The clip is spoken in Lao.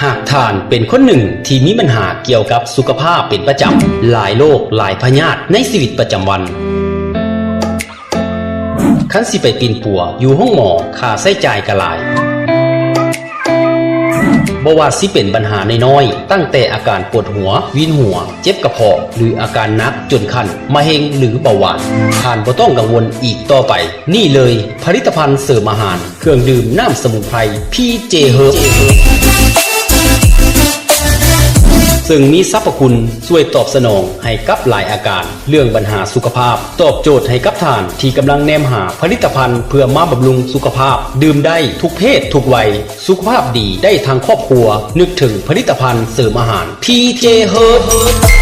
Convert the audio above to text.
ຫາກທ່ານເປັນຄົນໜຶ່ງທີ່ມີບັນຫາກ່ຽວກັບສຸຂະພາບເປັນປະຈຳ, ຫຼາຍໂລກ, ຫຼາຍພະຍາດໃນຊີວິດປະຈຳວັນ, ຄັນຊິໄປປິ່ນປົວຢູ່ໂຮງໝໍ, ຄ່າໃຊ້ຈ່າຍກໍຫຼາຍ. ບໍ່ວ່າຊິເປັນບັນຫານ້ອຍໆ, ຕັ້ງແຕ່ອາການປວດຫົວ, ວິນຫົວ, ເຈັບກະເພາະ ຫຼື ອາການໜັກຈົນຂັ້ນມະເຮັງ ຫຼື ເບົາຫວານ, ທ່ານບໍ່ຕ້ອງກັງວົນອີກຕໍ່ໄປ. ນີ້ເລີຍ, ຜະລິດຕະພັນເສີມອາຫານ ເຄື່ອງດື່ມນ້ຳສະໝຸນໄພ ພີເຈ Herb ເຊິ່ງມີສັບພະຄຸນຊ່ວຍຕອບສະໜອງໃຫ້ກັບຫຼາຍອາການເລື່ອງບັນຫາສຸຂະພາບ, ຕອບໂຈດໃຫ້ກັບທ່ານທີ່ກຳລັງແນມຫາຜະລິດຕະພັນເພື່ອມາບຳລຸງສຸຂະພາບ. ດື່ມໄດ້ທຸກເພດທຸກໄວ, ສຸຂະພາບດີໄດ້ທັງຄອບຄົວ. ນຶກເຖິງຜະລິດຕະພັນເສີມອາຫານ ພີເຈ Herb.